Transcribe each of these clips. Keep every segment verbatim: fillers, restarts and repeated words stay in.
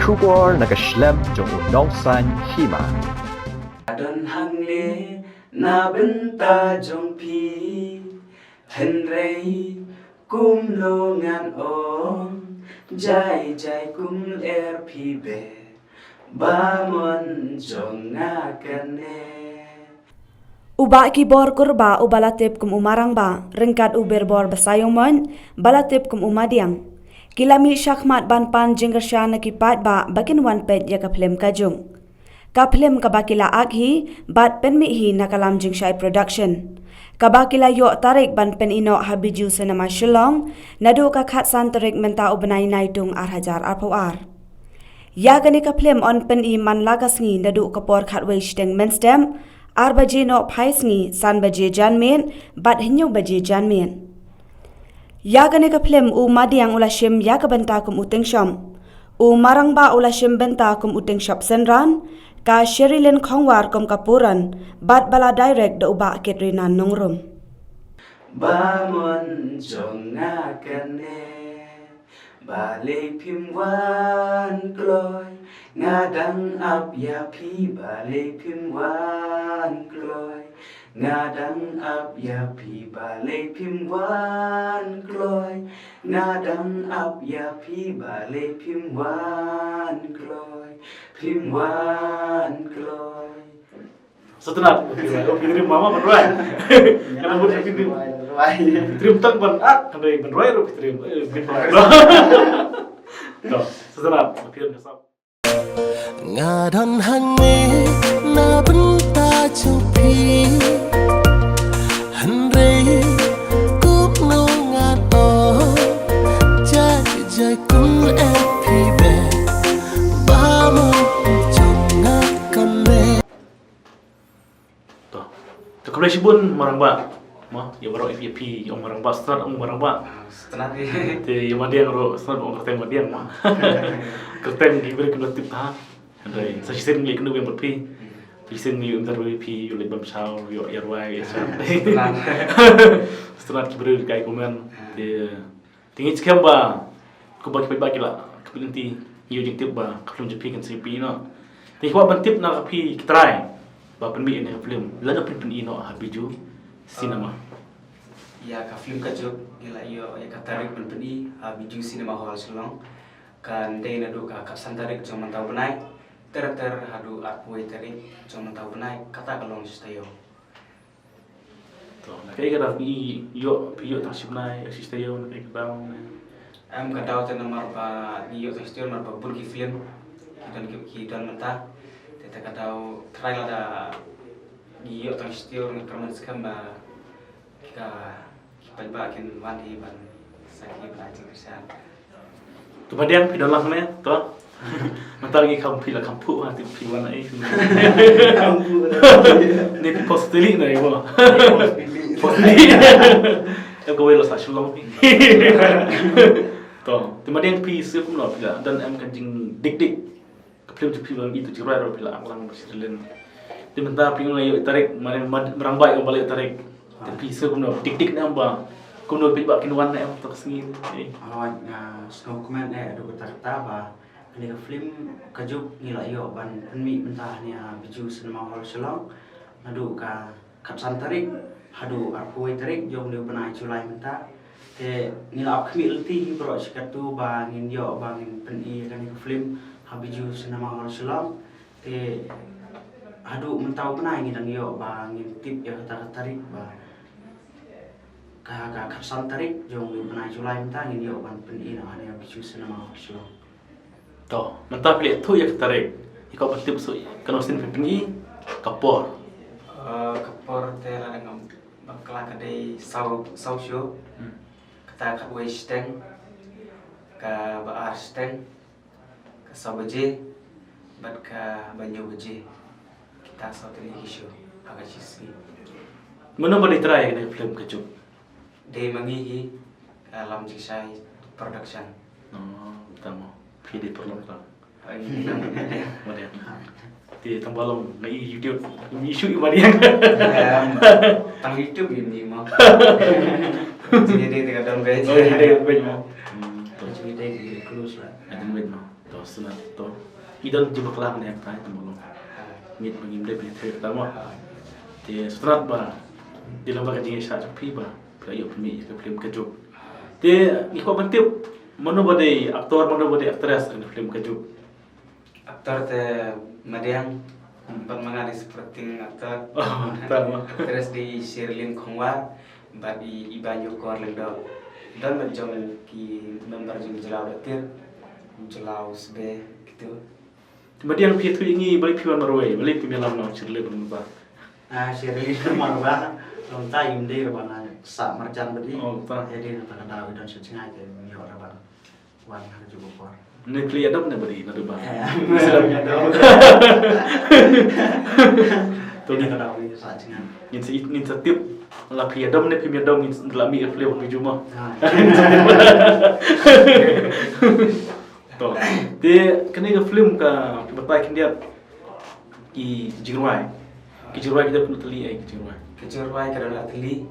Khubor na ka shlem jong u nongsan hima. Don hangne na bynta jong phi, hynrei kumno ngan ong, jai jai kum er phi be, ba mon jong nga kane. U Bah Kibor Kurbah uba la tip kum u Marangbah, ryngkat u Birbor Basaiawmoit ba la tip kum u Madiang, ki la mih shakhmat ban pan jingkyrshan na ki paidbah ba kin wan peit ïa ka phlim Ka Juk. Ka phlim kaba ki la ak hi bad pynmih hi na Kalam Jingshai Production, kaba ki la ïoh tarik ban pyni noh ha Bijou Cinema Shillong naduh ka khatsan tarik mynta u bnai Naitung ar hajar arphew ar. Ïa kane ka phlim yn pyni man la ka sngi naduh ka por khatwei shiteng mynstep, ar baje nohphai sngi, san baje janmiet bad hynñiew baje janmiet. Ïa kane ka phlim u Madiang u la shim ïa ka bynta kum u Tyngshop, u Marangbah u la shim bynta kum u Tyngshop Synran, ka Sherilyn Khongwar kum ka Puran, bad ba la direct da u Bah Katrina Nongrum. Ba mon jong nga kane, balei phim wan kloi, nga dang ap ïa phi, balei phim wan kloi, nga dang ap ïa phi, balei phim wan kloi, nga dang ap ïa phi, balei phim wan kloi, phim wan kloi. Sngewtynnat. Phi trim mama ban rwai. Kata mut phi trim. Phi trim tang ban, ah, kan dei ban rwai ruh phi trim. Eh, phi trim. To, sngewtynnat. Phi trim ka sap. Nga don hangne na bynta jong phi. Hynrei kumno ngan ong, jai jai kum er phi be, ba mon jong nga kane. To. Te khublei shibun Marangbah. Mo, ïa baroh ïa phi, ïa u Marangbah, sngewtynnat u Marangbah. Sngewtynnat ïa. Te ïa Madiang ruh, sngewtynnat u kyrteng Madiang mo. Kyrteng ki briew kim da tip ta. Hynrei sa shisien ngi leit kynduh biang bad phi. Sa shisien ngi leit interview ïa phi, ïa leit bam shaw, ïa, ïa rwai, ïa sha. Sngewtynnat. Sngewtynnat ki briew ki ai comment. Te Te ngi skhem ba kumba ki paidbah ki la khmih lynti, ngi ïoh jingtip ba ka phlim jong phi kan sa pynmih noh. Te ngi kwah ban tip na phi ki trai ba pynmih ïa kane ka phlim, lada phin pynmih noh ha Bijou Cinema. Ïa ka phlim Ka Juk ngi la ïoh ïa ka tarik ban pynmih ha Bijou Cinema Hall Shillong. Kan dei naduh ka khatsan tarik jong mynta u bnai ter ter haduh arphew wei tarik jong mynta u bnai, kata ka long shi taïew. To, na kaei ka daw phi ïoh, phi ïoh tang shi bnai, shi taïew, na kaei ka daw ne? Em, ka daw te namar ba ngi ïoh tang shi taïew namar ba bun ki film ki don, ki, ki don mynta. Te, te ka daw trai lada ngi ïoh tang shi taïew, nga kyrmen skhem ba ki ka, ki paidbah kin wan hi ban sa ki bnai jingkyrshan. To Madiang phi don lang ne, to. Mynta ngi kham phi la kham phuh ha, te phi wan ei. Kham phuh. Ne phi post tili na ei mo. Post tili. Em kawei la sa Shillong phi. To, te Madiang phi sngewbha kumno phi la don em ka jingdik dik. Ka phlim jong phi ba ngi tu jirai ro phi la aklang ba Sherilyn. Te mynta phi ngi ïoh tarik, Madiang, Mad-, Marangbah ïoh ba la ïoh tarik. Te phi sngewbha kumno dik dik ne em ba kumno phi ba kin wan ne em to ka sngi. Eh. Hooid, nga sngewkmen eh haduh katta katta ba kane ka phlim Ka Juk ngi la ïoh ban pynmih mynta hangne ha Bijou Cinema Hall Shillong. Naduh ka khatsan tarik haduh arphew wei tarik jong une u bnai July mynta. Te ngi la ap khmih lynti hi baroh shi katto ba ngin ïoh ba ngin pynmih ïa kane ka phlim ha Bijou Cinema Hall Shillong. Te haduh mynta u bnai ngi dang ïoh ba ngin tip ïa kata ka tarik ba ka, ka khatsan tarik jong une u bnai July mynta ngin ïoh ban pynmih noh hangne ha Bijou Cinema Hall Shillong. To, mynta phi leh thuh ïa ka tarik. Ïa ka ban tip shuh, kano sien phin pyni, ka por. Eh, ka por te lada ngam bakla ka dei saw, saw shuh. Hmm. Kata khatwei shiteng, kaba ar shiteng, ka saw baje, bad kaba hynñiew baje. Kita saw tylli ki shuh, ha ka shi sngi. Mano ba dei trai ïa kane ka phlim Ka Juk? Dei ma ngi hi, ka Lam Jingshai Production. Oh, tang mo. Phi dei paralok tang. Ai, tang mo. Madiang. Te tang ba long ngi YouTube, ngi shoot i Madiang. Em, tang YouTube ngi ni mo. Jingïadei te ka don beit. Oh, jingïadei don beit mo. Hmm, to. Jingïadei. Close lah. Ai tang wait mo. To sngewbha to. I don jingpakla ne ka tai tang mo. Ngeit ba ngim dei ban ïathuh ta mo. Te sngewbha ba dei lang ba ka jingïaishah jong phi ba phi la ïoh pynmih ïa ka film Ka Juk. Te ngi kwah ban tip mano ba dei actor, mano ba dei actress ha ka film Ka Juk. Actor te Madiang, hmm, pat ma nga dei supporting actor. Oh, actor mo. Actress dei Sherlyn Khongwar, bad i, i Banyu Kor Lyngdoh. Don bad jong ki member jong ki Jylla Batir, Jylla Sbe, kitu. Madiang phi tu ngi balei phi wan marwei, balei phi ïalam noh Sherlyn Khongwar. Ah, Sherlyn Khongwar ba, long ta im dei ba na sa marjan bad i. Oh, ta. Jadi na ta ka daw i don sha jngai te ngi ïoh ra ba. Wan ha ka juh ka por. Ne phi ïadom ne bad i naduh ba. Eh, ïadom. To ngin, ka daw ngin sa jngai. Ngin sa, ngin sa tip. La phi ïadom ne phim ïadom ngin sa la mih ka film ka juh mo. Ah. To. Te kane ka film ka, ka batai khyndiat ki jingrwai. Ki jingrwai ki don artylli, eh, ki jingrwai. Ki jingrwai ka don artylli,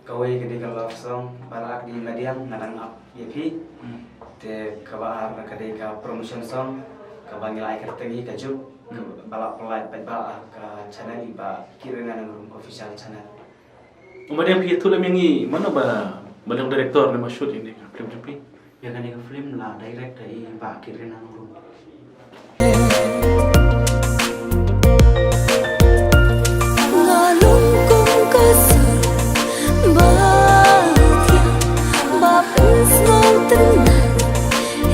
kawei ka dei ka love song, ba la akt da i Madiang, Nga Dang Ap Ïa Phi. Hmm. Te kaba ar ka dei ka promotion song, kaba ngi la ai kyrteng hi Ka Juk, hmm, ba la pynlait paidbah ha ka channel i Bah Kitrina Nongrum official channel. Madiang phi ïathuh lem ïa ngi, mano ba, ba long director ne ba shoot ïa kane ka film jong phi? Ïa kane ka film la direct da i Bah Kitrina Nongrum. Nga long kum ka sur ba thiang ba pynsngewtynnat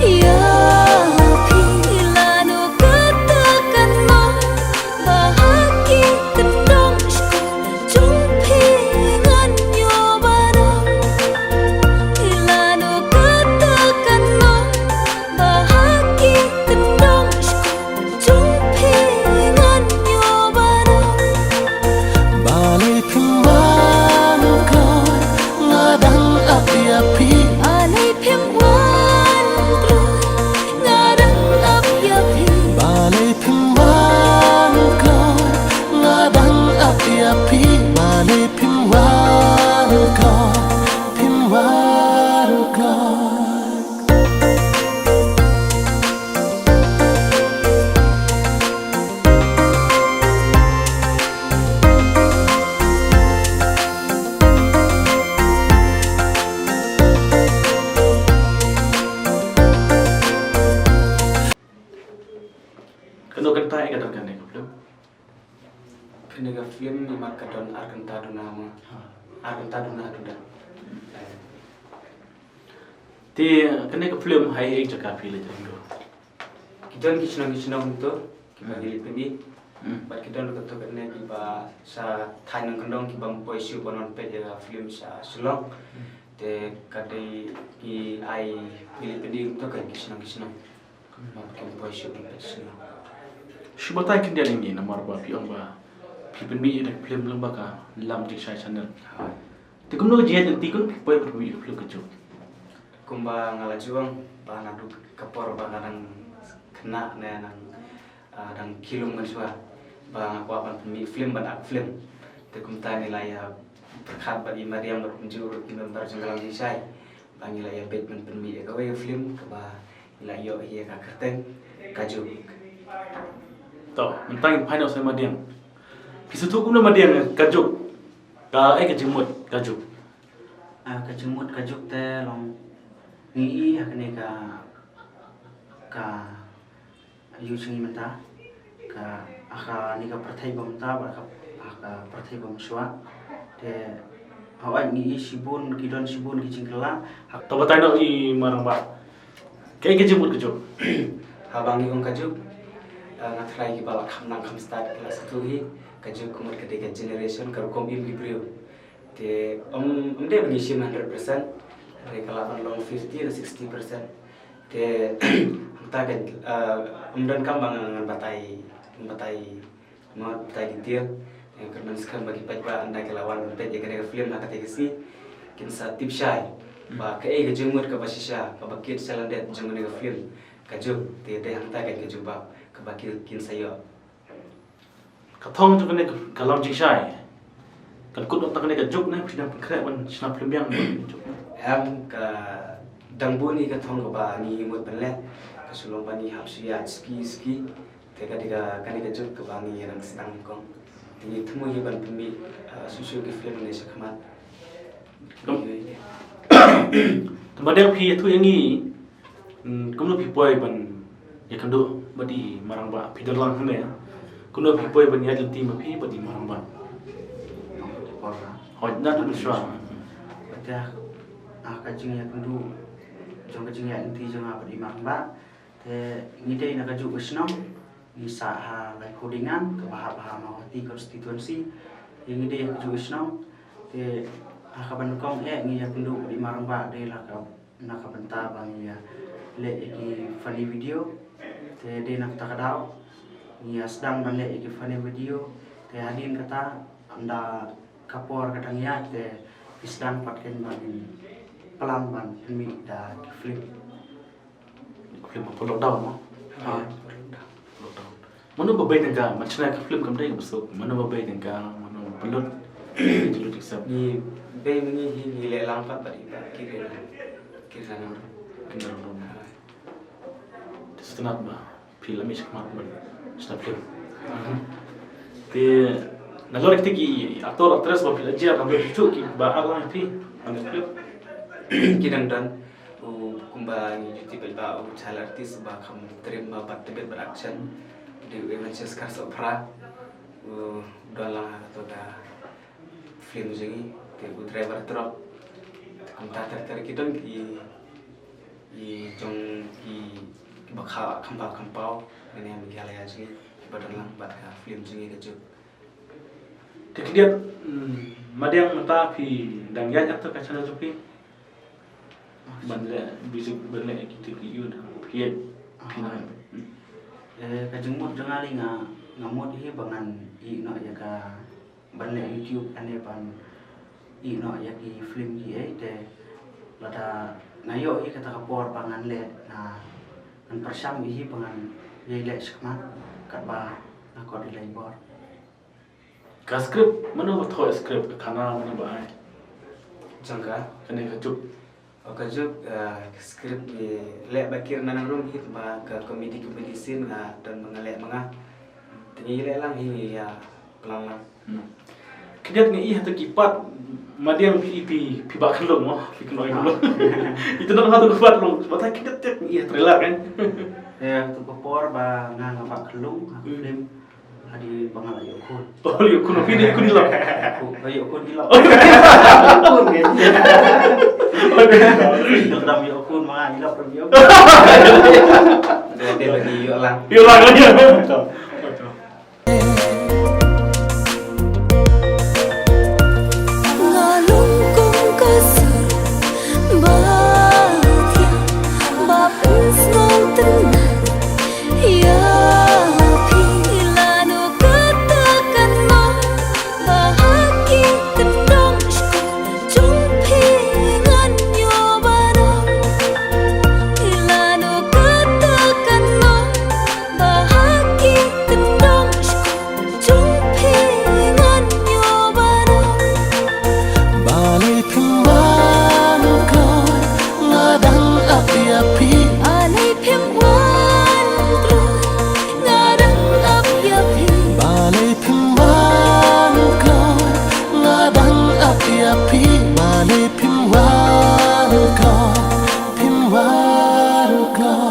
ïa phi, lano kata ka nong ba ha ki kyndong jong phi ngan ïoh ban ong. Lano kata ka nong ba ha ki kyndong jong phi ngan ïoh ban ong. Balei phim wan kloi, nga dang ap ïa phi. Balei phim wan kloi, nga dang ap ïa phi. Balei phim wan kloi, nga dang ap ïa phi. Balei phim wan kloi, phim wan kloi. Katno kynta ka don kane ka film? Kane ka film imat ka don ar kynta duna ma. Ha. Ar kynta duna duna. Te kane ka film ha ïing jaka phi la jong do. Ki don ki shnong ki shnong to, kiba, hmm, ngi leit pynmih. Hmm. Bad ki don kato kane kiba sha thaiñ nongkyndong kiba ym poi shuh ban wan peit ïa ka film sha Shillong. Hmm. Te ka dei ngi ai ngi leit pynmih to ka ki shnong ki shnong. Shu batai khyndiat ïa ngi namar ba phi ong ba phi pynmih ïa ka film lyngba ka Lam Jingshai Channel. Te kumno ka jingïaid lynti kumno phi poi ban pynmih ïa ka film Ka Juk? Kumba nga la ju ong ba naduh ka por ba nga dang khynnah ne nang, ah, dang khih lum mynshuwa ba nga kwah ban pynmih film ban act film. Te kumta ngi la ïa pyrkhat bad i Mariang bad kumjuh ruh ki member jong ka Lam Jingshai. Ba ngi la ïa beit ban pynmih ïa kawei ka film kaba ngi la ïoh ïa ka kyrteng Ka Juk. To, mynta ngin phai noh sha Madiang. Phi sngewthuh kumno Madiang Ka Juk? Kaei ka jingmut Ka Juk? Ah, ka jingmut Ka Juk te long ngi i ha kane ka, ka ïa u sngi mynta ka, ha kane ka pyrthei ba mynta bad ka, ha ka pyrthei ba mynshuwa. Te hooid ngi i shibun ki don shibun ki jingkylla. To batai noh i Mariang ba kaei ka jingmut Ka Juk? Haba ngi ong Ka Juk, eh, nga tharai kiba la kham nang kham stad ki la sngewthuh hi. Ka juk ka mut ka dei ka generation ka rukom im ki briew. Te ym, ym dei ba ngi shim hundred percent. Hynrei ka lah ban long fifty ne sixty percent. Te hangta ka, eh, ym donkam ba ngan batai, ngan batai, ngan batai detail. Te kyrmen skhem ba ki paidbah ynda ki la wan ban peit ïa kane ka film ha kata ka sngi kin sa tip shai ba kaei ka jingmut kaba shisha kaba kit sha lyndet jong kane ka film Ka Juk. Te dei hangta ka jubab kaba ki, kin sa ïoh. Ka thong jong kane ka Lam Jingshai kan kut ong tang kane Ka Juk ne phi dang pynkhreh ban shna film biang ne Ka Juk? Em, ka Dang bun hi ka thong kaba ngi mut ban leh, ka shu long ba ngi hap shu ïaid suki suki. Te ka dei ka, kane ka juk kaba ngi ïa nang sdang nyngkong. Te ngi thmu hi ban pynmih, ah, shuh shuh ki film ne shakhmat. Te ba dang phi ïathuh ïa ngi, mm, kumno phi poi ban ïakynduh bad i Marangbah, phi don lang hangne. Kumno phi poi ban ïaid lynti ma phi bad i Marangbah? Hooid, na tu shuwa. Te, ah, ka jingïakynduh jong ka jingïaid lynti jong nga bad i Marangbah. Te ngi dei na kajuh ka shnong, ngi sah ha Laiphew Dingan, kaba hap ha Mawhati constituency. Te ngi dei ha kajuh ka shnong. Te ha kaba nyngkong eh ngi ïakynduh bad i Marangbah dei la ka, na ka bynta ba ngi ïa leh ïa ki funny video. Te dei na kata ka daw ngi ïa sdang ban leh ïa ki funny video. Te hadien kata, ynda ka por ka dang ïaid te ngi sdang pat kein ban plan ban pynmih da ki film. Film ba lockdown mo? Ha. Lockdown. Mano ba bei tyngka, man shna ka film kam dei ba suk. Mano ba bei tyngka, mano ba lut. Lut except. Ngi bei ma ngi hi ngi leh lang pat bad i ba ki bei lang. Ki lang. Ki lang. Te sngewtynnat ba phi la mih shakhmat ban shna film. Te nalor kita ki actor actress ba phi la jia, nalor ki tu ki ba ar lang phi ban film. Ki dang don. U kumba ngi ju tip ba u child artist ba kham trim ba bad tbit bad action. Dei u Evangelist Kharsohphra. U don lang ha kato ka film jong ngi, te u driver truck. Kumta ter ter ki don ki, ki jong ki, ki ba kha kham paw kham paw. Ngi ne Meghalaya jong ngi, ki ba don lang bad ka film jong ngi ka juk. Te khyndiat, mm, madiang mynta phi dang ïaid ïa ka channel jong phi? Ban leh music, ban leh ki tip ki ïun ha phi ïaid phi na. Eh, ka jingmut jong nga li nga, nga mut hi ba ngan ïeh noh ïa ka ban leh YouTube lane ban ïeh noh ïa ki film ki ei te lada nga ïoh hi kata ka por ba ngan leh nga, ngan pyrshang hi ba ngan ïai leh shakhmat katba nga kot ïa lei bor. Ka script, mano ba thoh script, ka khana mano ba ai? Jong ka? Kane ka juk. O ka juk, eh, ka script ngi leh ba kir na nang rum hit ba ka comedy, comedy scene nga don ba nga leh ma nga. Te ngi leh lang hi ngi ïa plan lang. Hmm. Khyndiat ngi ïa hata ki part madiang phi, phi, phi ba khyllung mo, phi kynoi khyllung. Ito na hata ki part long, ba ta khyndiat ngi ïa trailer kan. Ya, tu ka por ba nga nga ba khyllung, ha ka film. Hadi ba nga la ïoh khun. Oh, ïoh khun, phi dei khun i lok. Ïoh khun i lok. Ïoh khun i lok. Ïoh khun i lok. Ïoh dam ïoh khun ma nga i lok dam ïoh. Dei dei lagi ïoh lang. Ïoh lang lagi. Nga long kum ka sur ba thiang ba pynsngewtynnat ïa phi. Lano kata ka nong ba ha ki kyndong sku jong phi ngan ïoh baroh. Lano kata ka nong ba ha ki kyndong sku jong phi ngan ïoh baroh. Balei phim wan kloi, nga dang ap ïa phi. Balei phim wan kloi, nga dang ap ïa phi. Balei phim wan kloi, nga dang ap ïa phi. Balei phim wan kloi, phim wan kloi.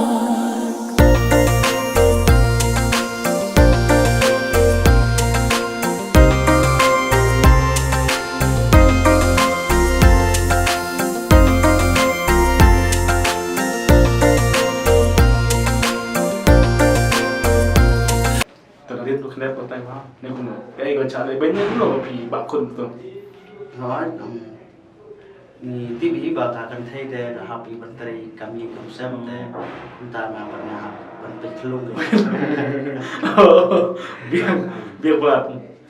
Tang rit ruh khnep ba tang ha. Ne kumno? Ka ei ka cha le ben ne kumno ba phi ba khun to. Hooid, um, ngi tip hi ba ka kynthei te ka hap i ban trei kam ïing kam sem te. Kumta nga pat nga hap ban peit khlung. Biang, biang ba.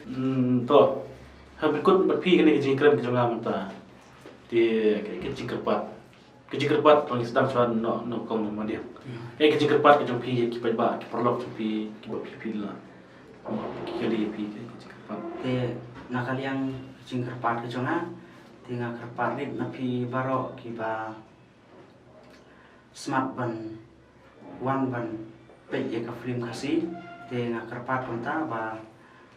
Hmm, to. Ha, phi kut bad phi kane ka jingkren ka jong nga mynta. Te ka, ka jingkyrpad. Ka jingkyrpad ba ngi sdang shuwa na, na kong na madiang. Hmm. Ka jingkyrpad ka jong phi ïa ki paidbah, ki paralok jong phi, kiba phi phi la. Ki kali ïa phi ka jingkyrpad. Te na ka liang ka jingkyrpad ka jong nga, te nga kyrpad rit na phi baroh kiba smat ban wan ban peit ïa ka film Khasi. Te nga kyrpad kumta ba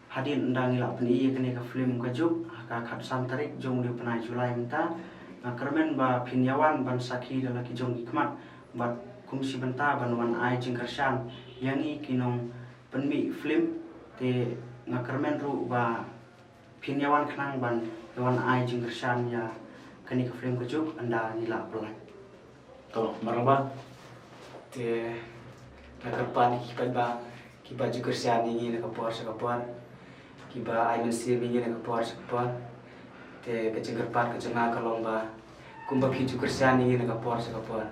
hadien ynda ngi la pyni ïa kane ka film Ka Juk ha ka khatsan tarik jong une u bnai July mynta, nga kyrmen ba phin ïa wan ban sakhi da la ki jong ki khmat bad kum shi bynta ban wan ai jingkyrshan ïa ngi ki nongpynmih film. Te nga kyrmen ruh ba phin ïa wan khnang ban ïa wan ai jingkyrshan ïa kane ka film Ka Juk ynda ngi la pynlait. To, marhaba. Te nga kyrpad ïa ki paidbah kiba ju kyrshan ïa ngi na ka por sha ka por, kiba ai mynsiem ïa ngi na ka por sha ka por. Te ka jingkyrpad ka jong nga ka long ba kumba phi ju kyrshan ïa ngi na ka por sha ka por,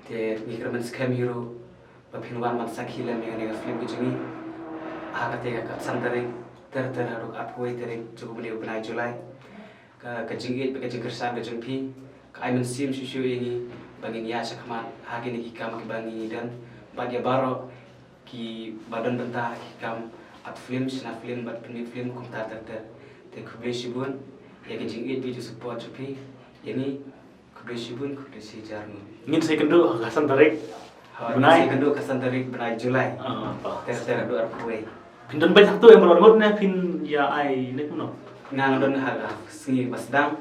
te ngi kyrmen skhem hi ruh ba phin wan ban sakhi lem ïa kane ka film ka jong ngi ha kata ka khatsan tarik ter ter haduh arphew wei tarik jong une u bnai July. Ka, ka jingïeit bad ka jingkyrshan ka jong phi ka ai mynsiem shuh shuh ïa ngi ba ngin ïaid shakhmat ha kine ki kam kiba ngi don bad ïa baroh kiba don bynta ha ki kam art film, shna film bad pynmih film kumta ter ter. Te khublei shibun ïa ka jingïeit bad ka jingsupport jong phi ïa ngi. Khublei shibun, khublei shihajar nguh. Ngin sa ïakynduh ha ka san tarik. Ha, bnai? Ngin sa ïakynduh ha ka san tarik bnai July. Ah, ter ter haduh arphew wei. Phin don beit ha katu ïa baroh ngut ne phin ïa ai ne kumno? Nga nga don ha ka sngi ba sdang.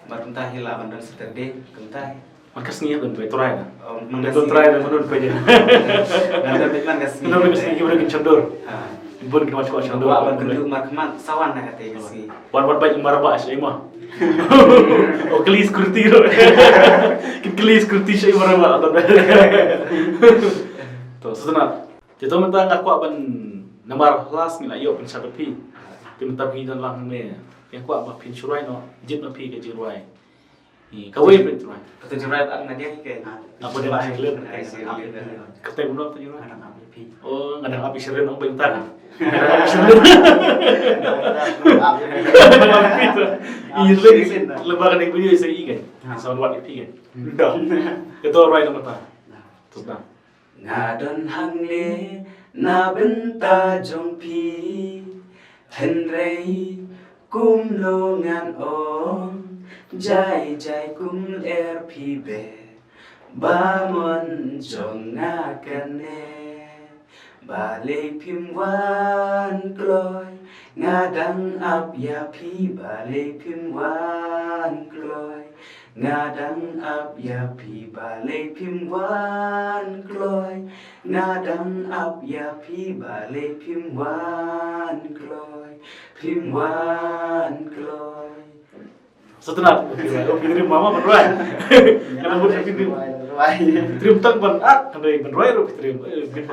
Bad kumta hi lah ban don Saturday kumta hi. Man ka sngi don beit trai na. Oh, man ka sngi. Don trai na, man don beit. Nga don beit man ka sngi. Don beit ka sngi, ki beit kin chandor. Ha. Bun ki mat ko chandor. Wa ban kynduh markhmat sa wan na kata ka sngi. Wan wan beit marba shi ma. O kli security ro. Ki kli security shi marba. To, sutna. Te to mynta nga kwah ban namar last ngi la ïoh pynshad phi. Te mynta phi don lang me. Nga kwah ba phin shurai no, jit ma phi ka jingrwai. Kawei phin shurai. Kata jingrwai ba nga dia ke. Apa dia masih clear? Kata buno kata jingrwai. Nga dang ap ïa phi. Oh, nga dang ap ïa Shirin, ong bynta. Nga dang ap ïa Shirin. Ïa lagi sih, leba ka dei punya saya ikan. Sound wat ïa phi kan. Dah. Kata rwai nama ta. Terus dah. Nga don hangne na bynta jong phi, hynrei kumno ngan ong, jai jai kum er phi be, ba mon jong nga kane. Balei phim wan kloi, nga dang ap ïa phi, balei phim wan kloi. Nga dang ap ïa phi balei phim wan kloi. Nga dang ap ïa phi balei phim wan kloi. Phim wan kloi. Satu nak. Okey, okey, terima mama berdoa. Kenapa buat satu ni? Terima tak ban ak, kan dari berdoa ro terima. Eh, gitu.